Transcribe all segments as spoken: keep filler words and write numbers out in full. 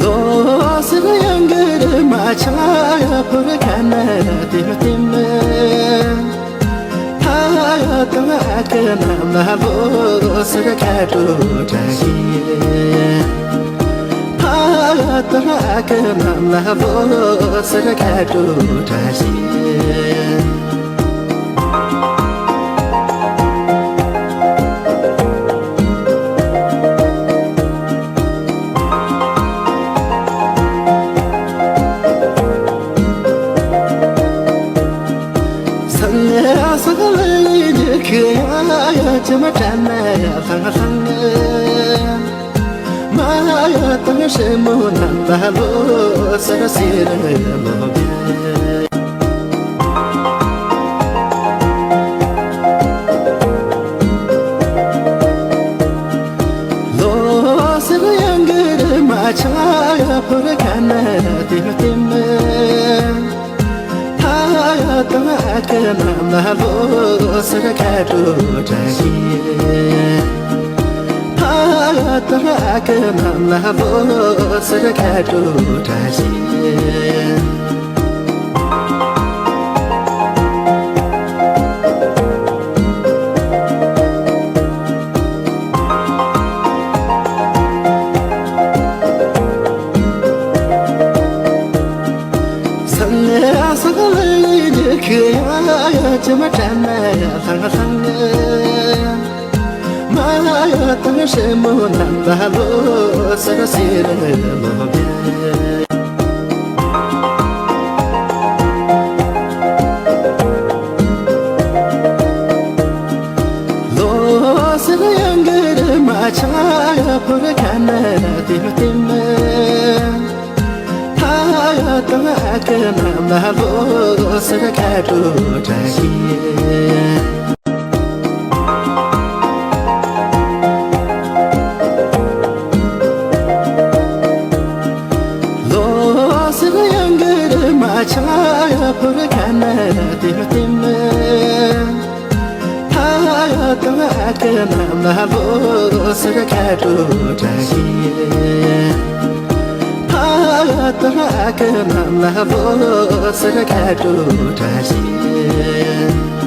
ལོ་སར་གཡང་གི་རི་མ་ཆ་ཡ་ཕུར་ཁ་ན་ཏིམ་ཏིམ། ཕ་ཡ་དང་ཨ་ཁུ་རྣམས་ལ་ལོ་སར་ཁ་དྲོ་བཀྲ་ཤིས། ཕ་ཡ་དང་ཨ་ཁུ་རྣམས་ལ་ལོ་སར་ཁ་དྲོ་བཀྲ་ཤིས། སང་ཨ་སང་ལ་ཡི་ཁི་ཡ་ཡ་ཅི་མ་དྲན་ན་ཡ་ལྷང་ལྷང་། མ་ཡ་དང་སྲས་མོ་རྣམས་ལ་ལོ་སར་སེར་ལོ་བེ། ལོ་སར་གཡང་གི་རི་མ་ཆ་ཡ་ཕུར་ཁ་ན་ཏིམ་ཏིམ། ཕ་ཡ་དང་ཨ་ཁུ་ རྣམས་ལ་ལོ་སར་ཁ་དྲོ་བཀྲ་ཤིས། ཕ་དང་ཨ་ཁུ་རྣམས་ལ་ལོ་སར་ཁ་དྲོ་བཀྲ་ཤིས། སང་སང་ལ་ཡི་ཁུ་ཡ་ཡ་ཅི་མ་དྲན་ན་ཡ་ལྷང་ལྷང་། མ་ཡ་དང་སྲས་མོ་རྣམས་ལ་ལོ་སར་སེར་ལོ་བརྒྱ། ལོ་སར་ཡང་གི་རི་མ་ཆ་ཡ་ཕུར་ཁ་ན་ལྟེམ་ལྟེམ། ཕ་ཡ་དང་ཨ་ཁུ་རྣམས་ལ་ལོ་སར་ཁ་དྲོ་བཀྲ་ཤིས། ལོ་སར་ཡང་གི་རི་མ་ཆ་ཡ་ཕུར་ཁ་ན་ལྟེམ་ལྟེམ། ཕ་ཡ་དང་ཨ་ཁུ་རྣམས་ལ་ལོ་སར་ཁ་དྲོ་བཀྲ་ཤིས། ཕ་ཡ་དང་ཨ་ཁུ་རྣམས་ལ་ལོ་སར་ཁ་དྲོ་བཀྲ་ཤིས།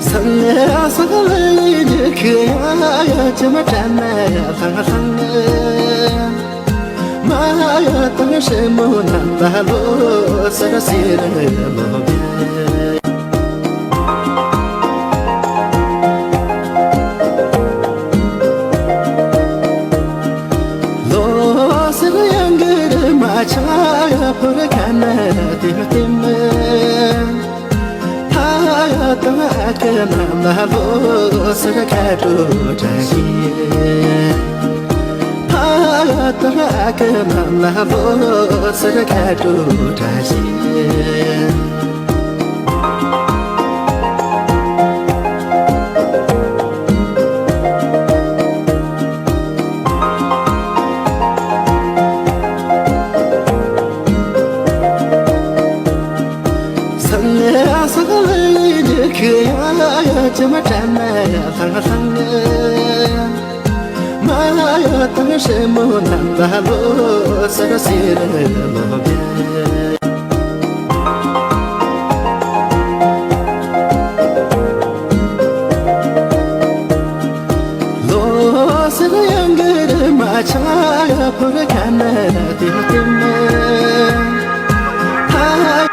སང་སང་ལ་ཡི་ཁུ་ཡ་ཡ་ཅི་མ་དྲན་ན་ཡ་ལྷང་ལྷང་། མ་ཡ་དང་སྲས་མོ་རྣམས་ལ་ལོ་སར་སེར་ལོ་བརྒྱ། ལོ་སར་ཡང་གི་རི་མ་ཆ་ཡ་ཕུར་ཁ་ན་ལྟེམ་ལྟེམ། ཕ་ཡ་དང་ཨ་ཁུ་རྣམས་ལ་ལོ་སར་ཁ་དྲོ་བཀྲ་ཤིས། ཕ་ཡ་དང་ཨ་ཁུ་རྣམས་ལ་ལོ་སར་ཁ་དྲོ་བཀྲ་ཤིས། སང་སང་ལ་ཡི་ཁུ་ཡ་ཡ་ཅི་མ་དྲན་ན་ཡ་ལྷང་ལྷང་། མ་ཡ་དང་སྲས་མོ་རྣམས་ལ་ལོ་སར་སེར་ལོ་བརྒྱ། ལོ་སར་ཡང་གི་རི་མ་ཆ་ཡ་ཕུར་ཁ་ན་ལྟེམ་ལྟེམ། ཧ།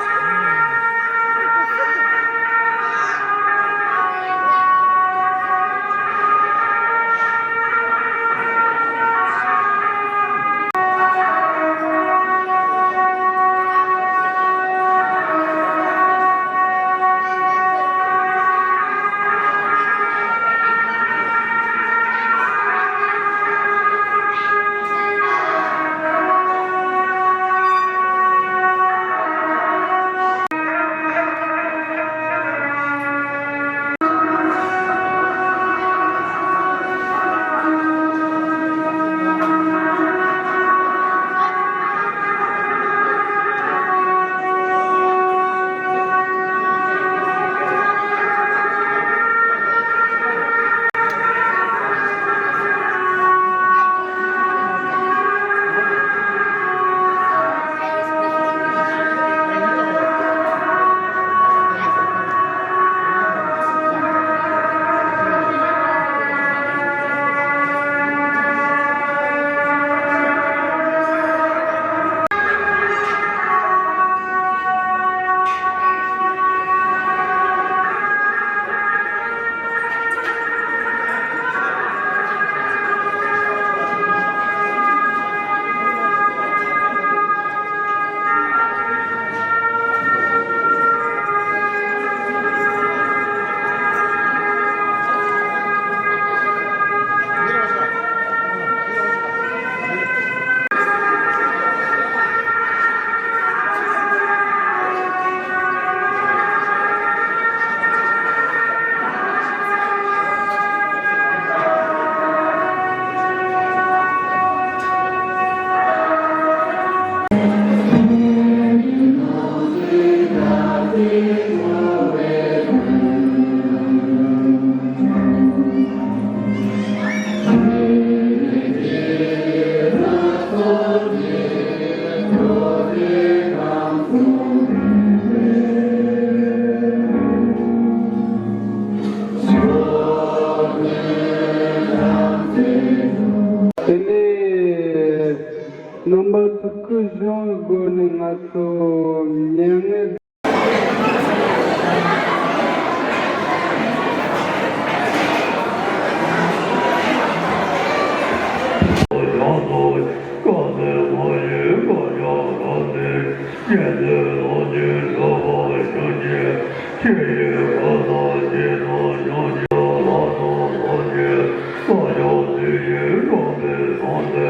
ཆེ་ཡི་ཁ་དོག་ཆེ་དང་ཡང་ཆེ་ལྷ་དང་ལྷ་ཆེ་ས་ཆ་དེ་ཡི་རང་པའི་ལྷ་ཆེ་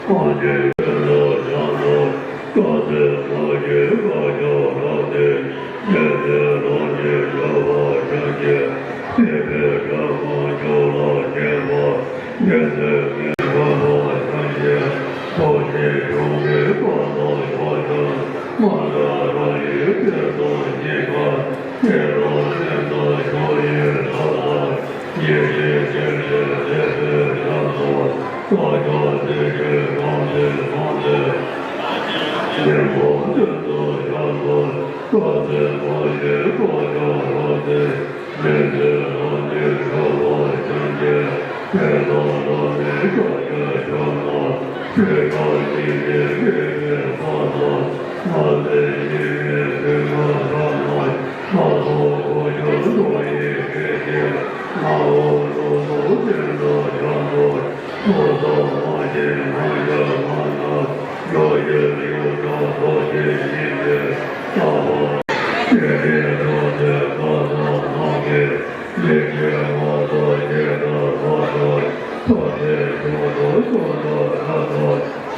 ས་ཆེ་ཆེ་དང་ཡང་དང་ཀ་ཚེ་ལྷ་ཆེ་ཀ་ཆ་ལྷ་ཆེ་ཆེ་ཚེ་ལྷ་ཆེ་ཆེ་བ་ཆེ་ཆེ་སྲིད་པའི་དགྲ་དང་ཕྱོགས་ལ་ཆེ་བ། ཉེ་ཚེ་མི་དགོས་པ་ཐམས་ཅད་ཐུགས་རྗེ་ཆུང་གི་བཀའ་དང་ཆོག་ཤེས་མ་འདྲ་རང་ཡི་སྐད་དང་གཉིས་ཀ་ཆེ་དང་སེམས་དང་ཆོས་ཡི་ཐབས་དང་ཡེ་ཤེས་ཅན་གྱི་སྲིད་པའི་ཞབས་སུ་ས་ཆ་སྲིད་ཞིའི་གྲངས་ཏེ་གྲངས་ཏེ་སྙིང་པོ་སྟོན་དུ་ཞབས་སུ་བཀའ་སྩལ་པ་ཡི་བཀའ་ཆོས་ལགས་ཏེ། མི་འདོད་ལྷ་ནི་ཁྱབ་པ་ཅན་གྱི་དེ་དག་ལ་ནི་བཀའ་ཆོས་ཁྱབ་ན་ཆོས་བཀའ་ཉིད་ནི་དགེ་བའི་བླ་ན་མ་ལས་ཉེས་པའི་སྡིག་པ་བསགས་ན་སྣ་ཚོགས་འཁོར་སྦྱོར་བཟློག་ཡི་གེ་ཞེས་ངག་དབང་ཀླུ་སོགས་བསྟན་དང་ཞབས་ཏོག་ཐོབ་ཐང་མ་སྐྱེས་མ་ཤར་མ་ན་འཇོག་གི་ཡུལ་དང་ཐོབ་བྱེད་ཡིན་ཏེ། ལྟ་བ་སྐྱེ་དེ་ཐོབ་སྟེ་ཀ་དང་ནང་གི་ལེགས་སྤྱོད་མ་གཏོགས་ཞེ་དྲག་མ་གཏོགས་ཐོབ་སྟེ་མཆོག་ཏུ་གསུངས་པ་ལྟར་དུ་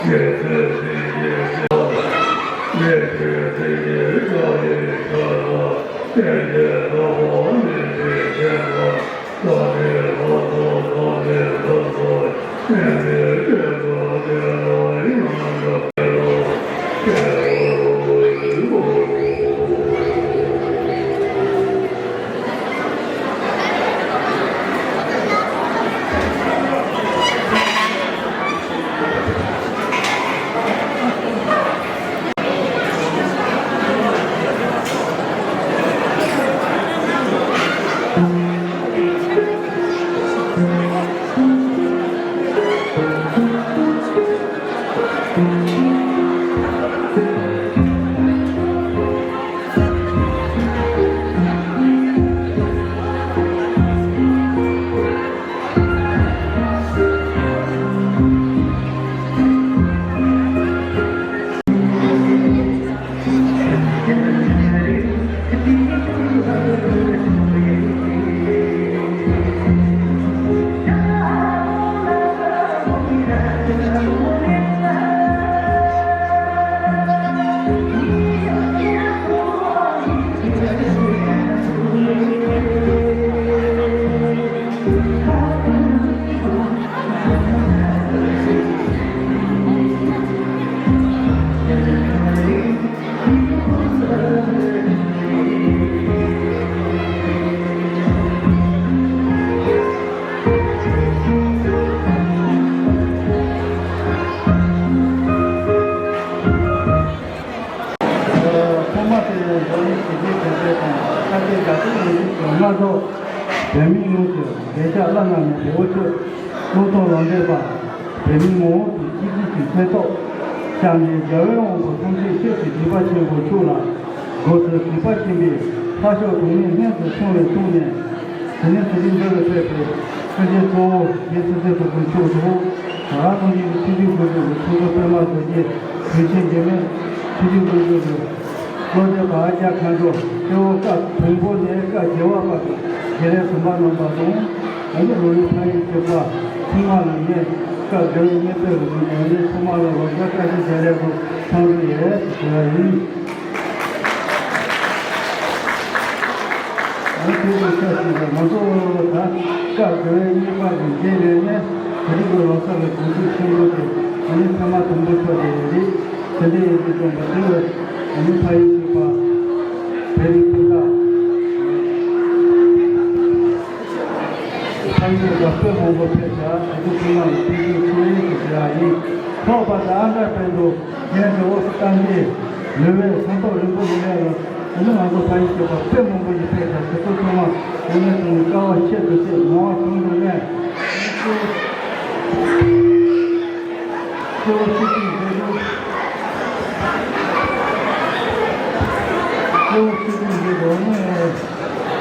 དགེ་ཚུལ་སེམས་ཀྱི་སྤྱོད་པ། ལེགས་སྤྱོད་སེམས་ཀྱི་བཀའ་ཡི་ཆོས་ལ་བརྟེན་ཏེ་ལོག་པར་སྨོན་པའི་དད་པ། ཐོག་མ་དེ་འཛམ་གླིང་ཞི་བདེའི་དོན་དེ་དང་ས་སྐྱའི་དགའ་སྟོན་ལས་རིམ་གྱི་སྔ་དྲོ། བོད་མིའི་ངོས་སུ་བདེ་འཇགས་བླ་ན་མེད་པའི་དབུ་ཁྲིད་ཀླུ་མཐོ་ལོ་འདྲེན་པ། བོད་མིའི་ངོ་བོ་དེ་གཅིག་སྒྲིལ་གྱི་ཚེ་ཐོག་བཅངས་ནས་རྒྱལ་བའི་དབང་པོ་ཐམས་ཅད་ཆོས་ཀྱི་སྒྲིབ་པ་ཆེན་པོ་ཕྱུགས་ལ་སྒོ་ཁྲལ་གུས་པ་ཆེན་པོས་ལྷ་ཕྱོགས་དྲུག་ནས་སྔོན་དུ་སོང་བའི་ཐོག་ནས། དེ་ནས་དེ་རིང་འདི་ལ་ཕེབས་པའི་སྐུ་མགྲོན་གཙོ་བོ་རྒྱལ་སྲས་སྲས་སུ་དགོན་ཆོས་གྲོགས་ད་རང་ཐོན་གྱི་ཆོས་འབྱུང་དགོན་པའི་ཆོས་གྲོགས་པད་མ་རྡོ་རྗེ། དུས་ཆེན་རྗེས་མའི་ཆོས་འབྱུང་དགོན་པའི་བློ་བདེ་བ་རྒྱ་མཁའ་འགྲོ། གཙོ་བོ་བཀའ་བོན་པོ་ནས་བཀའ་རྒྱལ་བ་བར་གྱི་རྒྱལ་བའི་བུམ་པ་རྣམ་པ་དང་། ཨ་ནི་ལོ་ཡི་ཕ་ཡུལ་གྱི་པ་ཚང་མ་ལ་ངས་བཀའ་རྒྱལ་བའི་གཉེན་པོའི་ངོས་ནས་ཨ་ནི་ཚང་མ་ལ་ལོ་བརྒྱ་བཀྲ་ཤིས་བདེ་ལེགས་དང་འཚམས་འདྲི་ཡོད་ཞུ་བ་ཡིན། ཨ་ནི་དེ་ཚོ་ཆ་ཞིག་ལ་ང་ཚོ་ད་སྐབས་དེ་བས་གཉིས་པ་གི་རྗེས་ལས་ནས་དེ་རིང་གི་ལོ་གསར་གྱི་གོ་སྒྲིག་ཆེན་པོ་དེ་ཨ་ནི་ཚང་མ་དུམ་བུ་ཆོག་དེ་རེད། དེ་འདྲ་ཡིན་དུས་ཙམ་པ་དེ་བས་ཨ་ནི་ཕ་ཡུལ་གྱི་པ་བོད་རིགས་སྤུན་ཟླ་ཕ་ཡུལ་གྱི་པ་དཔེ་མང་པོ་ཕེབས་ཤག་དེ་ཚོ་ཚང་མ་ལ་ཐུགས་རྗེ་ཆེ་ཞུ་ཡ་ཡིན། ཐོག་པ་དང་ཨ་མྲ་དཔལ་འབྱོར། ངས་འདི་འོག་ཏུ་བཏང་རྗེས་ལུས་པའི་ས་ཐོག་རིན་པོ་ལུང་ལས་ལ་ཨ་ནི་ང་ཚོ་ཕ་ཡུལ་སྐྱོད་པ་དཔེ་མང་པོ་ཞིག་ཕེབས་ཤག་དེ་ཚོ་ཚང་མ་དངོས་གནས་དྲང་གནས་དཀའ་བ་ཆེ་དུ་ཆེ་ངོ་བ་གང་དུ་གནས། སྐྱེ་བོ་སྲིད་པའི་འདོད་དོན། སྐྱེ་བོ་སྲིད་པའི་འདོད་དོན་ནི་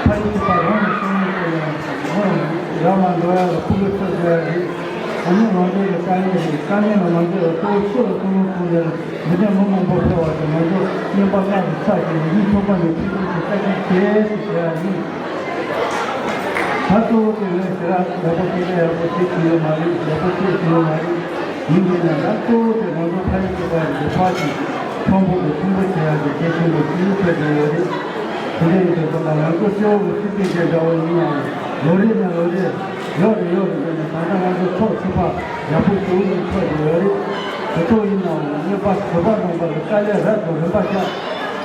ཕ་ཡུལ་སྐྱོད་པ་རང་གི་སེམས་ཉིད་དུ་ཡང་ངོ་ཡང་མ་འགྲོ་ཡ་ལ་ཕུགས་ཀྱི་ཚོད་དགོས་ཡ་རེད། ཨ་ནི་ང་ཚོའི་དཀའ་ངལ་རེད། དཀའ་ངལ་ལ་ང་ཚོས་གཙོ་བོ་ཆོས་ལ་ཐུགས་སྣང་གཏོང་ཡ་ལ་མི་གྲངས་མི་མང་པོ་ཕེབས་པ་དང་། ང་ཚོ་བསྙེན་པ་སྔར་བས་ཚར་གཅིག་ཡིད་ཆེས་ཚོགས་པ་ནས་ཕུལ་བྱུང་གི་བཀའ་དྲིན་ཆེ་ཞེས་ཞུ་ཡ་ཡིན། ད་གཙོ་བོ་དེ་ངས་ཞེ་དྲག་ཡག་པོ་སྐད་ཆ་ཡག་པོ་བཤད་ཐུབ་ཡོད་མ་རེད། ཡག་པོ་བཤད་ཐུབ་ཡོད་མ་རེད། ཡིན་གྱི་ན་ད་གཙོ་བོ་དེ་ང་ཚོ་ཕ་ཡུལ་གྱི་བར་གྱི་ཕར་གྱི་ཁྲོམ་ཕུག་གི་ཁྲོམ་སྐོར་བྱེད་ཡག་གི་གལ་ཆེན་པོ་ཞིག་ཆགས་བསྡད་ཡོད་རེད། དེ་འདྲ་ཡིན་དུས་ཙམ་པ་ང་ཚོ་སྤྱི་འོག་གི་སྲིད་སྤྱི་ཞིག་འདྲ་བོ་ཡིན་ཡང་ལོ་རེ་ནས་ལོ་རེ་ཡོད་རེད་ཡོད་རེད་ཟེར་ནས། ད་ལྟ་ང་ཚོ་ཚོགས་ཚུད་པ་ཡག་པོ་ཞིག་ཆགས་བསྡད་ཡོད་རེད། དེ་ཚོ་ཡིན་ནའང་རྔོན་པ་བོད་པ་རྣམ་པ་ལ་དཀའ་ལས་རབ་དང་རིམ་པ་བཞག་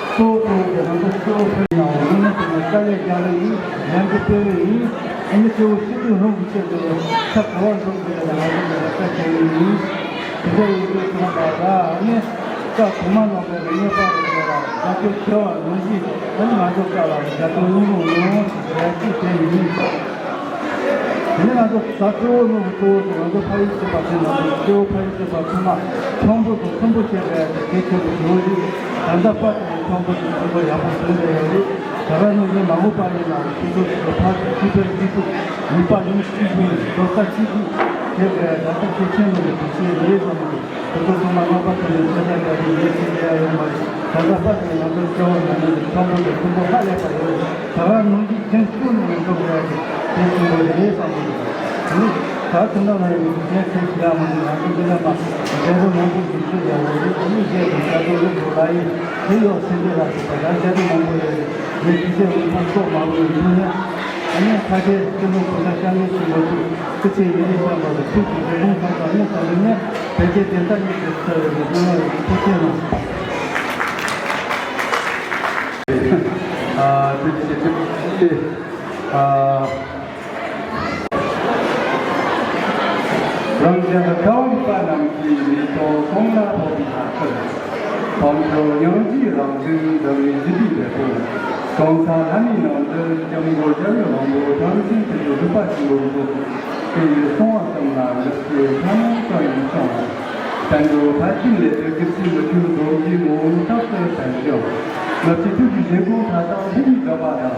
གཙོ་བོ་གཙོ་བོ་དེ་ང་ཚོ་སྤྱི་འོག་ཕུད་ནའང་དངོས་གནས་དྲང་གནས་དཀའ་ལས་རྒྱག་རེས་ཡིན། ལས་འགུལ་སྤེལ་རེས་ཡིན། ཨ་ནི་སྤྱི་འོག་སྲིད་དོན་སློབ་ཀྱི་ཆེད་དུ་ཁ་གོ་བ་འཛོམས་དགོས་ལ་ང་ཚོ་ལ་ལྟ་བྱེད་རེས་ཡིན། དེ་འདྲ་ཡིན་དུས་ཙམ་པ་ལ་ཨ་ནི་སྐབས་གོང་མ་རྣམ་པས་རྔོན་པ་རེ་རེ་ལ་རྒྱབ་སྐྱོར་བྱེད་པ་ནང་བཞིན། ཨ་ནི་ང་ཚོ་སྐབས་ལ་རྒྱབ་སྐྱོར་སྙིང་དབུས་ནས་ཡོང་ཞེས་ཞུ་ཡ་གཅིག་དེ་ཡིན། དེ་ནས་ང་ཚོ་ད་གཙོ་བོ་ནོར་བུ་གཙོ་བོ་དེ་ང་ཚོ་ཕ་ཡུལ་གཅིག་པ་དེ་ནང་དུ་སྐྱེ་བོ་ཕ་ཡུལ་གཅིག་པ་ཚང་མ་ཁྲོམ་སྐོར་དང་ཁྲོམ་སྐོར་བྱེད་པའི་གལ་ཆེན་པོ་ཞིག་ཡོད་རེད། ད་ལྟ་བར་དུ་ཁྲོམ་སྐོར་དང་ཁྲོམ་སྐོར་ཡག་པོ་བྱུང་བསྡད་ཡོད་རེད། ད་ག་ནང་བཞིན་མ་འོངས་པ་ཡིན་ནའང་ཁྱེད་ཚོ་ཚོ་ཕར་ཚུར་ཕར་གཅིག་ཏུ་ནུས་པ་ཡོངས་གཅིག་སྒྲིལ་ནས་རྡོག་རྩ་གཅིག་སྒྲིལ་བྱེད་དགོས། ད་ལྟ་གལ་ཆེན་པོ་ཡིན་དུས་ཚོད་རེད་བསམ་གྱི་འདུག་ཁྱེད་ཚོ་ཚང་མ་རྣམ་པ་ཚང་མས་ཤ་སྟག་རྒྱབ་སྟེ་ལས་བྱེད་ཡ་ཡོད་མ་རེད། ད་ལྟ་བར་དུ་ང་ཚོའི་སྐྱེ་བ་ནང་ནས་ཁྲོམ་སྐོར་དང་ཁྲོམ་སྐོར་ཧ་ལས་པ་ཡོད་རེད། ད་ག་ནང་བཞིན་ཐེངས་གཅིག་ནས་འགྲོ་དགོས་ཡ་དེ་གལ་ཆེན་པོ་རེད་བསམ་གྱི་འདུག་ཨ་ནི་ད་དེ་འདྲ་ལ་ཡོད་གཞན་ཐེངས་ཤིག་ལ་མ་ནི་ང་ཚོ་འདི་ལ་མ་མཛད་སྒོ་མང་པོ་ཞིག་ཞུགས་ཡོད་རེད། ཨ་ནི་རྗེས་སུ་བྱ་དགོས་ལུགས་སུ་ལ་ཡིན་དེ་ཡོད་སེམས་ཅན་ལ་སོགས་པ་ཡང་མཛད་སྒོ་མང་པོ་ཡོད་རེད། ངས་དུས་ཚོད་མང་པོ་ཀློག་མ་དགོས་པའི་ཐུགས་སྣང་། ཨ་ནི་ཁ་ཆེ་སྤྱི་ནོར་གོང་ས་སྐྱབས་མགོན་ཆེན་པོ་མཆོག་སྐུ་ཚེ་ཡུན་རིང་བརྟན་པ་དང་ཐུགས་ཀྱི་བདེ་སྐྱོང་ཐོབ་པ་སྨོན་ལམ་འདེབས་ནས་བོད་རྒྱའི་བདེན་མཐའ་གཉིས་ཀྱི་ཐོག་ལ་གནང་བའི་ཐུགས་རྗེ་གནང་། ཨ་དེ་བཞིན་དེ་ཨ། རང་ཅག་ཀ་བ་རི་པ་རྣམས་ཀྱི་མེ་ཏོག་གོང་ལ་ཕོབ་པའི་ལྷ་སར། བམ་ཆོས་ཉང་གཅིག་རང་བཙན་འཛམ་གླིང་ཞི་བདེའི་བདེ་སྲུང་། གོང་ས་ལྷ་མིའི་ནང་དུ་སྐྱབས་མགོན་རྒྱལ་བའི་དབང་པོ་བྲམ་ཟེ་མཁྱེན་བརྩེ་གྲུབ་པ་ཆེན་པོ་མཆོག་གི་གསུང་བ་ཙམ་ལ་འདིར་ཞུགས་ཐལ་མོ་སྦྱར་ནས་སོང་། བསྟན་འགྲོ་མཐར་ཕྱིན་ལས་དོན་གྱི་ཚུལ་མི་འཁྱོལ་རྡོ་རྗེའི་ངོ་བོ་རྟག་ཏུ་བསྟན་ཞིང་། ལྔ་བཅུ་དྲུག་ཅུའི་བཞེད་དགོངས་མཐའ་དག་ལྷུན་གྱིས་གྲུབ་པ་དང་།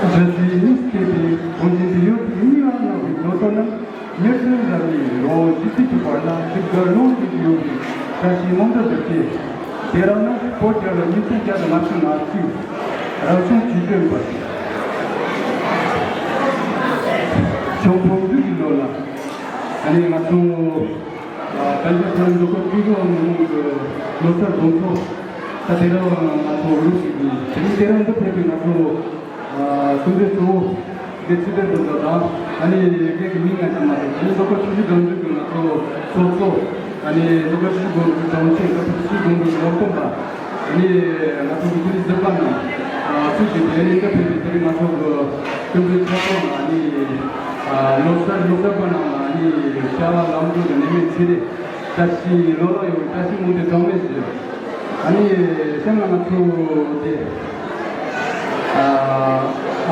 རྗེ་བཙུན་ཉིད་སྐྱེས་པའི་གོང་བཞིན་དུ་ཡོད་པའི་ནུས་པ་སྣང་བའི་མདོ་དོན་རྣམས་ཉེར་བདུན་ཙམ་ནས་ལོ་བཞི་བཅུ་གི་བར་ན་ཚིག་འགའ་ལོངས་སུ་ཡོད་པའི་བཀྲ་ཤིས་རྨོངས་དད་སྒྲུབ་ཆེན། དེ་རང་ནི་བོད་རྒྱལ་ལོ་ཉིས་སྟོང་བརྒྱ་དང་ལྔ་བཅུ་ང་གཅིག་རབ་བྱུང་བཅུ་བདུན་པ། བྱང་ཕོ་བདུད་ཀྱི་ལོ་ལ། ཨ་ནི་ང་ཚོ་ཨ་བན་ཆེན་ཁོ་རང་མདོ་ཁམས་སྤྲུལ་སྐུ་མི་མང་གི་ལོ་གསར་དགོང་ཚོགས། ད་དེ་རིང་ང་ཚོ་ལུགས་ཤིག་གིས་དེ་རིང་དེ་རིང་འདི་ཕེབས་པའི་ང་ཚོ་ཨ་སྐུ་མགྲོན་གཙོ་བོ་འདི་ཚེ་བརྟན་རྡོ་རྗེ་དང་། ཨ་ནི་སྒེར་གྱི་མིང་ང་ཅིག་མ་དང་། ཨ་ནི་མདོ་ཁམས་ཆུ་བཞི་སྒང་དྲུག་གི་ང་ཚོ་ཚོགས་གཙོ། ཨ་ནི་མདོ་ཁམས་ཆུ་བཞི་སྒང་དྲུག་གི་དྲུང་ཆེ། མདོ་ཁམས་ཆུ་བཞི་སྒང་དྲུག་གི་སློབ་སྟོན་པ། ཨ་ནི་ང་ཚོ་གི་ཕུ་ནུ་གཟིགས་པ་རྣམས་ཨ་ཚུལ་བཞིན་དེ་ནི་འདི་ཕེབས་པའི་དེ་རིང་ང་ཚོ་གི་སྐུ་མགྲོན་ཚོགས་གཙོ་ལ་ཨ་ནི་ཨ་ལོ་གསར་ལོ་གསར་པ་རྣམས་ལ་ཨ་ནི་བྱ་བ་ལམ་འགྲོ་དང་ནད་མེད་ཚེ་རིང་། བཀྲ་ཤིས་ལོ་ལོ་ཡོང་བའི་བཀྲ་ཤིས་སྨོན་འདུན་གྲངས་མེད་ཞུ། ཨ་ནི་སེམས་ལ་ང་ཚོ་དེ་ཨ་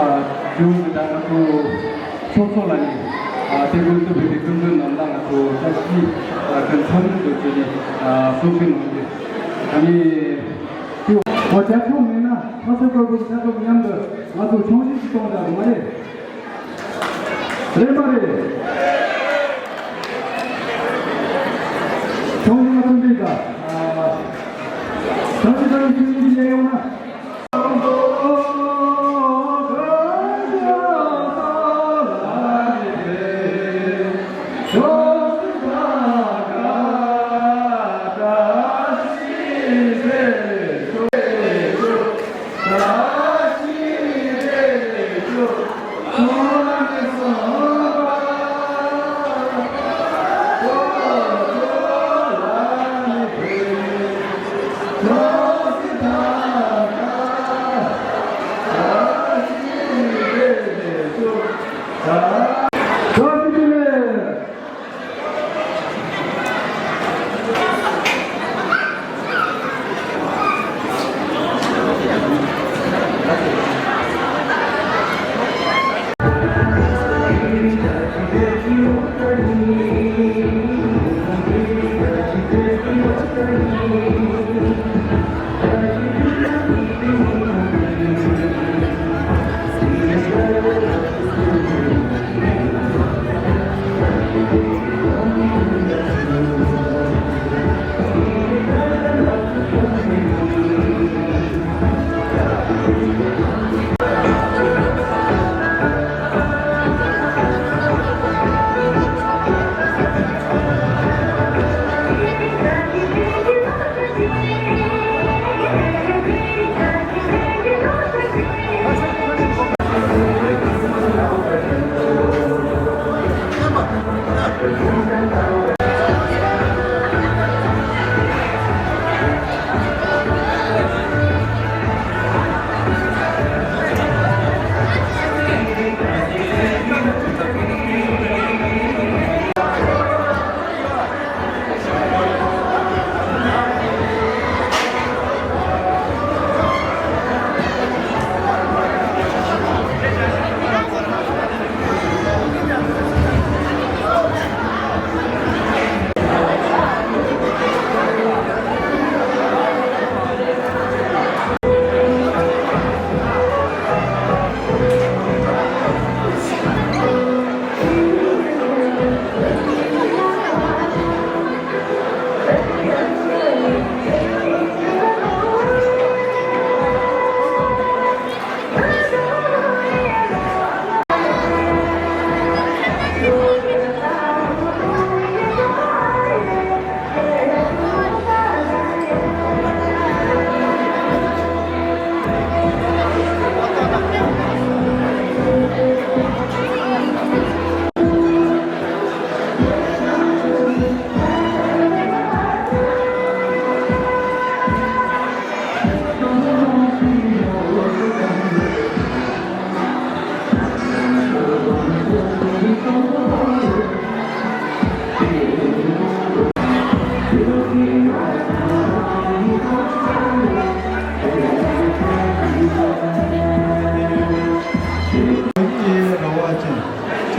ཨ་ཇུ་གི་ད་ང་ཚོ་ཚོགས་གཙོ་ལ་ནི་ཨ་དེ་ཀུན་ཏུ་བོད་པའི་སྐུ་མགྲོན་རྣམས་ལ་ང་ཚོ་བཀྲ་ཤིས་ཨ་ཀུན་འཚམས་འདྲི་དང་བཅས་ཏེ་ཨ་གསུང་བཤད་གནང་རྒྱུ། ཨ་ནི་དེ་འོ་བྱ་ཆོག་མེད་ན་ཁ་སང་བཀའ་བསྒོ་ཆ་ཚོགས་མཉམ་དུ་ང་ཚོ་ཆུང་ཆུང་ཞིག་གཏོང་དགོས་མ་རེད། རེད་མ་རེད། ཆུང་ཆུང་ང་ཚོ་འདི་ག་ཨ་ཆུང་ཆུང་ང་ཚོ་ཆུང་ཆུང་འདི་ལས་ཡོང་ན།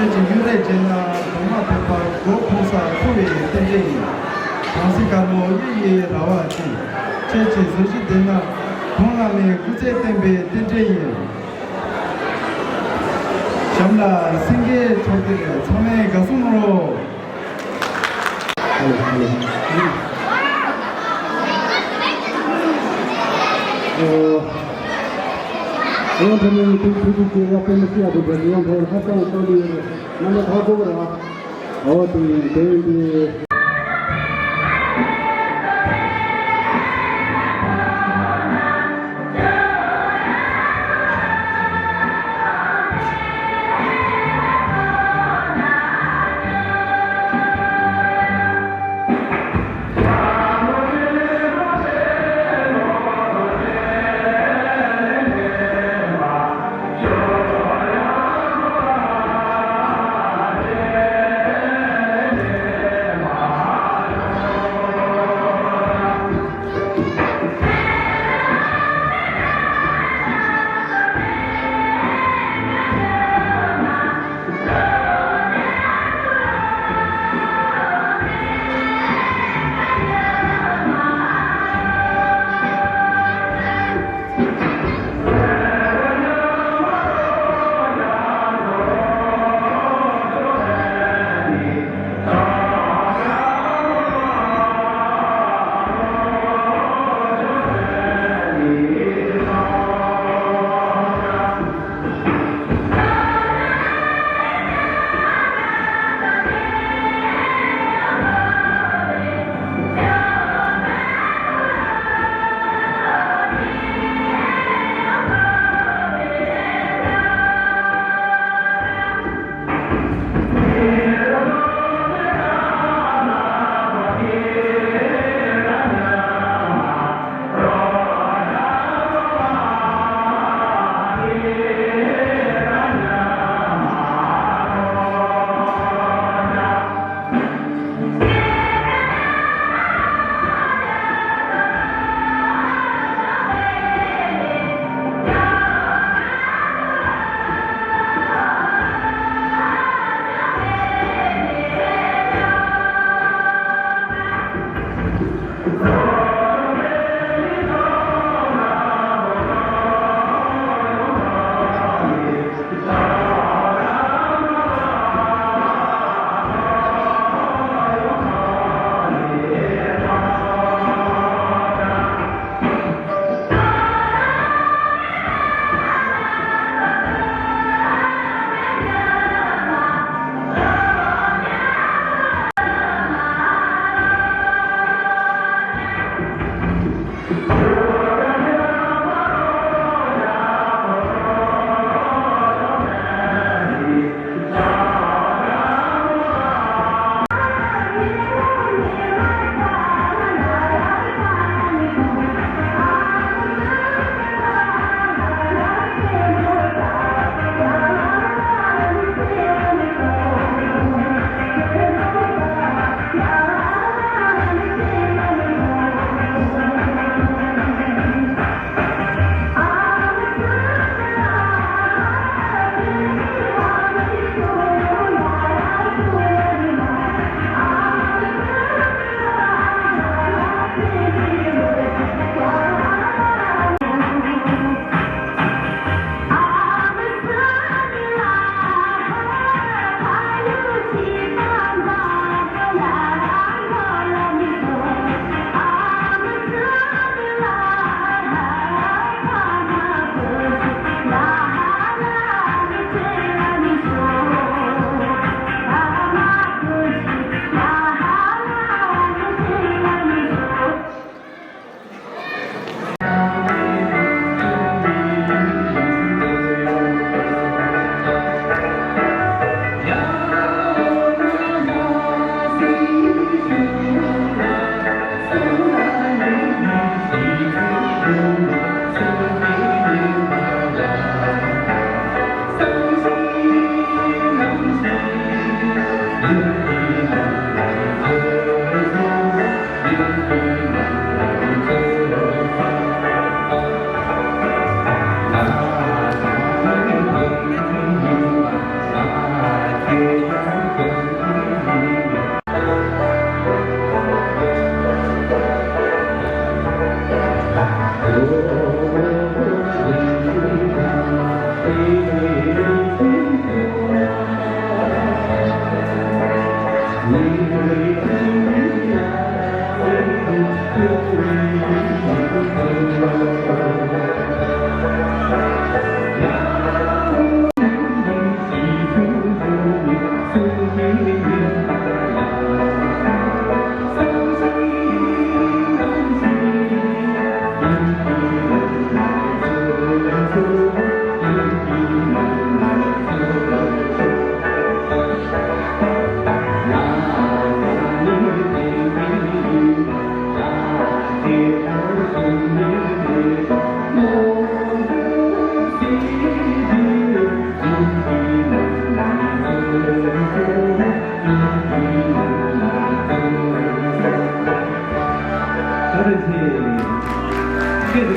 ཁྱེད་ཀྱི་གཡུ་རལ་བརྗེས་ན་གདོང་མ་ཕེབས་པ་མགོ་འཕུར་ས་འཁོར་བའི་རྟེན་འབྲེལ་ཡིན། བྲམ་ཟེ་དཀར་མོ་གཡུ་ཡི་ར་བ་ཅན། ཁྱེད་ཀྱི་གཟི་བརྗིད་ལྡན་ན་གདོང་ལ་མེད་སྐུ་ཚེ་བརྟན་པའི་རྟེན་འབྲེལ་ཡིན། གཤམ་ལ་སེང་གེ་མཆོག་གཏེར་ཚང་མས་དགའ་བསུ་གནང་རོགས། ཨོ། ཨོ། དེ་ནས་དེ་ཐུགས་རྗེ་ཆེ། ཡག་པོ་མི་ཤེས་ཡག་པོ་འདུག་ཡང་འཕྲོ་ཧ་ཅང་སྟོན་གྱི་ཡོད་རེད། ང་ལ་ཐོག་གོ་ར། ཨོ་དེ་དེ་ཡིན་དེ།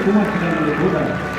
ཐུགས་མ་ཁྲི་ཁ་ནང་དུ་འགྲོ་དང་།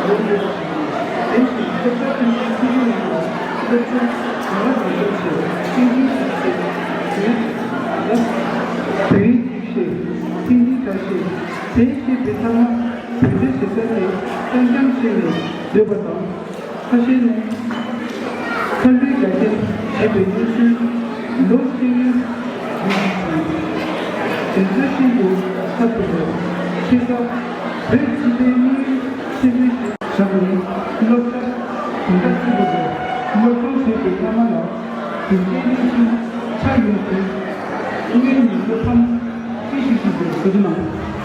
ཡོད་པ་ཞིག་ཡིན། དེ་བཞིན་སློབ་གྲྭ་ཁྲིམས་འཛིན་ཚོགས་པའི་ནང་ལ་སློབ་ཕྲུག་ག་ལ་གང་འཚམ་ཞིག་ཆིངས་ཡིག་ཞིག་བཞེས་ཡོད། བོད་ཡིག་ཤེས། ཚིག་འགྲེལ་བརྡ་ཤེས། དེ་ཤེས་པའི་ཚང་མ་བོད་འདྲ་ཞེ་དྲག་གི་རྐྱང་རྐྱང་བཤད་ནས་སྡོད་པ་དང་། ཁ་ཤས་ནི་ཚ་འདྲིའི་རྒྱ་སྐྱེད་བྱེད་པའི་གནས་ཚུལ་ལོ་གཅིག་ཡུན་རིང་དང་། དེ་ཚོའི་ཤིན་ཏུ་ཁ་ཐུག་པའི་ཁྱེད་ཀ་བོད་སྤྱི་པའི་དམིགས་ཡུལ་ཆེན་པོའི་ཞིག་བཞག་ནས་སློབ་གྲྭ་དེ་འདྲ་ཚུད་པ་དང་སློབ་སྦྱོང་བྱེད་པའི་སློབ་མ་ལ་དེ་འདྲའི་གནས་ཚུལ་ཆགས་ཡོང་དུས་དངོས་ཡོད་བློ་ཕམ་སྐྱེ་ཤུགས་ཆེན་པོས་གོ་སྒྲིག་གནང་འདུག།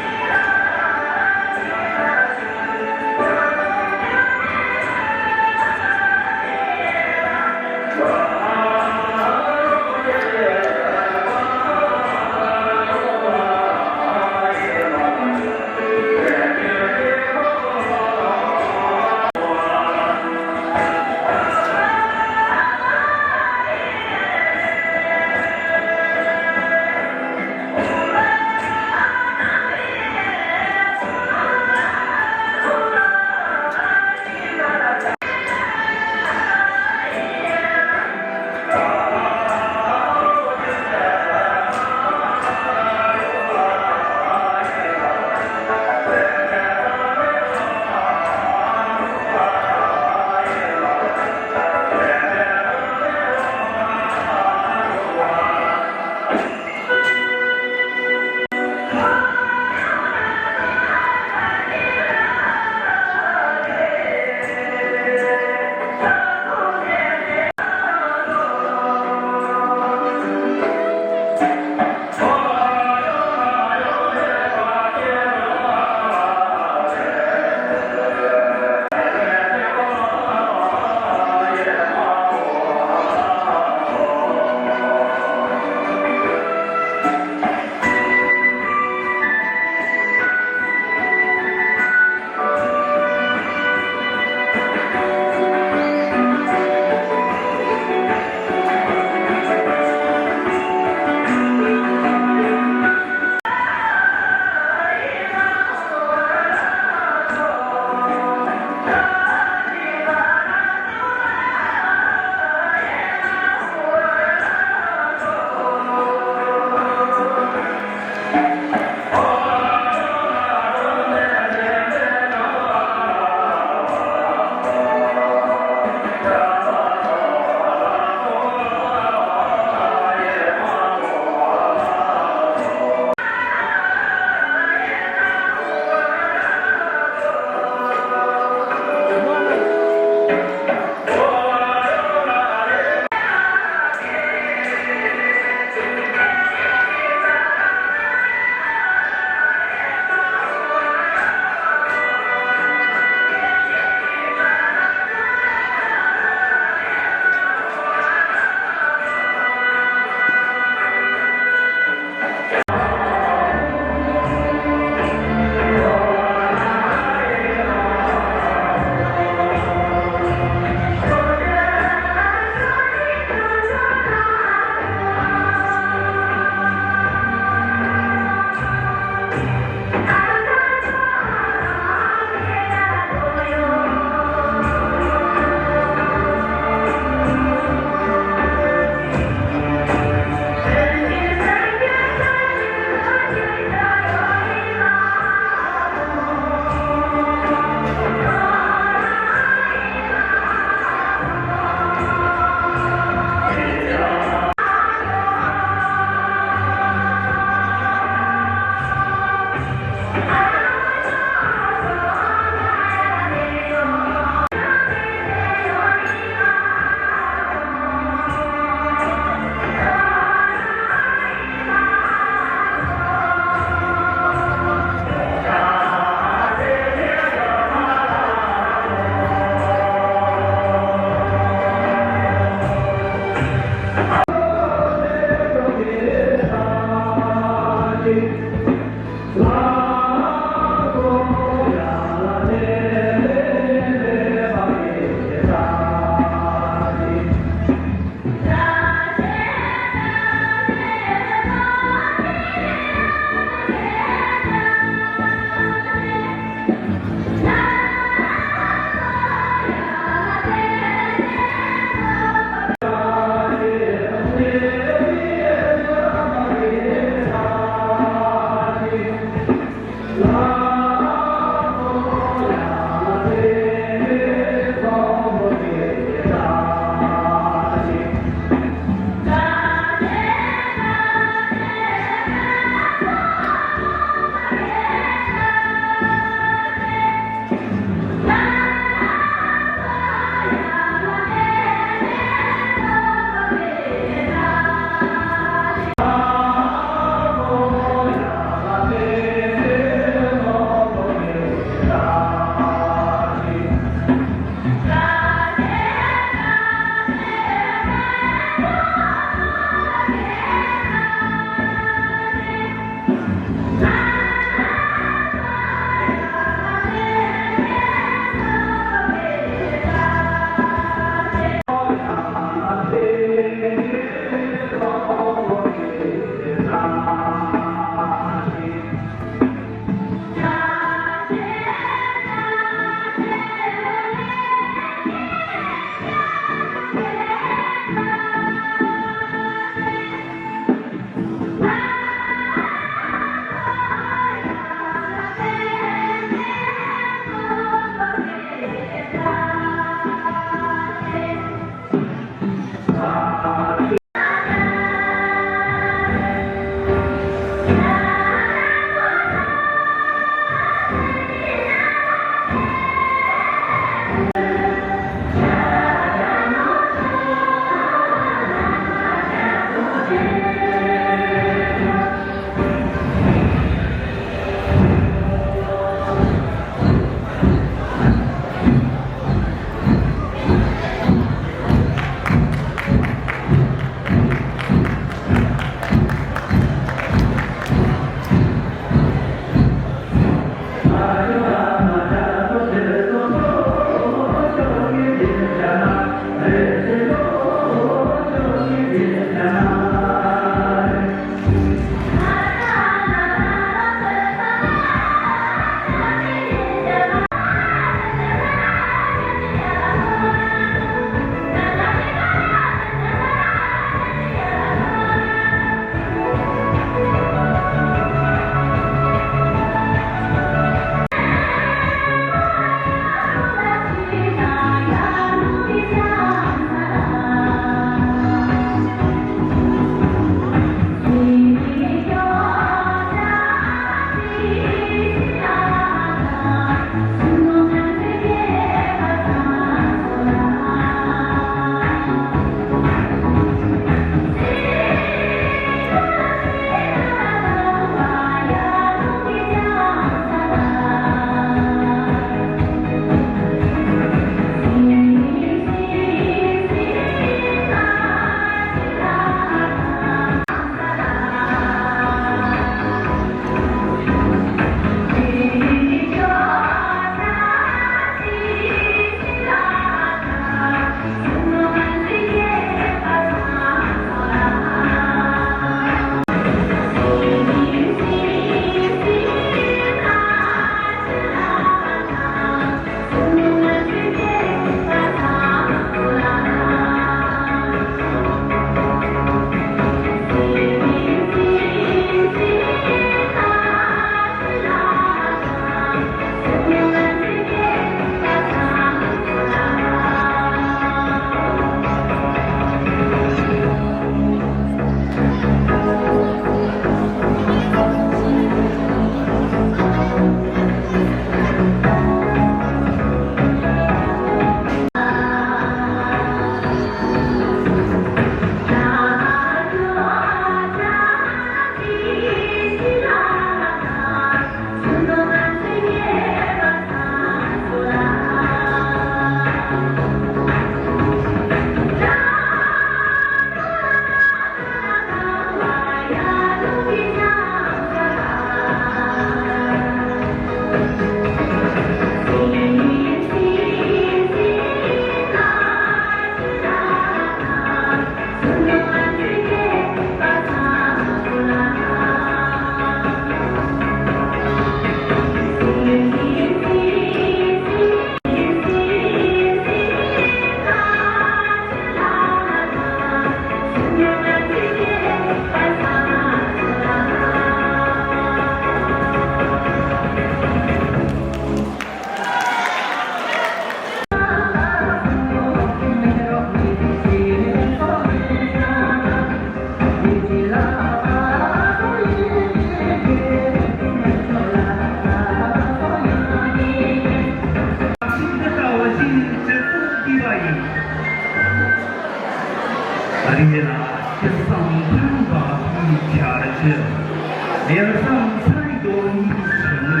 ཡར་སང་ཚ་རིག་རྡོ་གཉིས་ཀྱི་ཆུ་ནི།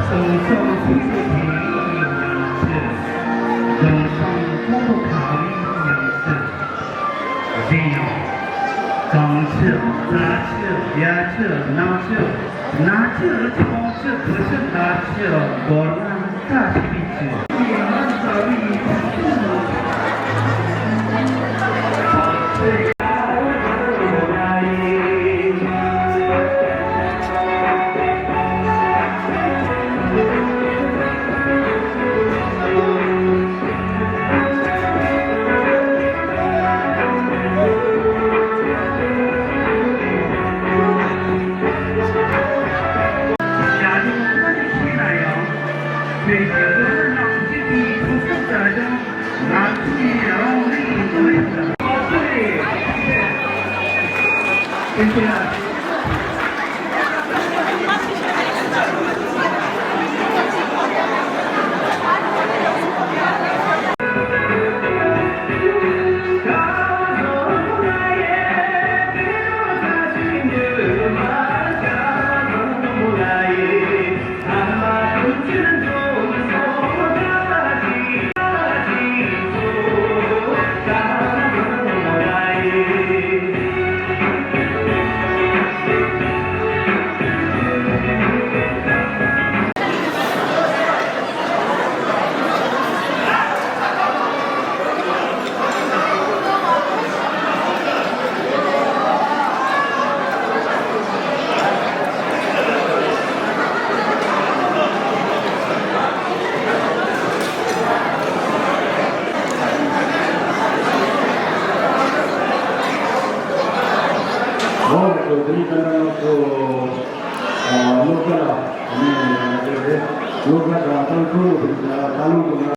སྟོང་སང་སུམ་ཅུ་དེ་རིང་གི་ཉམས་ཚུལ། ལུང་སང་ཀོང་པོ་ཁ་བའི་ཉམས་ཚུལ། དེ་ཡང་། གངས་ཆུ། རྫ་ཆུ། གཡའ་ཆུ། ནགས་ཆུ། ནགས་ཆུ། ཆུང་ཆུ། བུ་ཆུ། ནགས་ཆུ། སྒོར་ང་། ཁ་ཆེ་བའི་ཆུ། ཨོ་ལེ། དེ་ནི་ད་ལྟ་ང་ཚོ་ཨ་སློབ་གྲྭ་ལ་ནི་ང་ཚོ་རེད། སློབ་གྲྭ་དང་ཏང་ཁུལ་ལ་ད་ལུང་དུ་ང་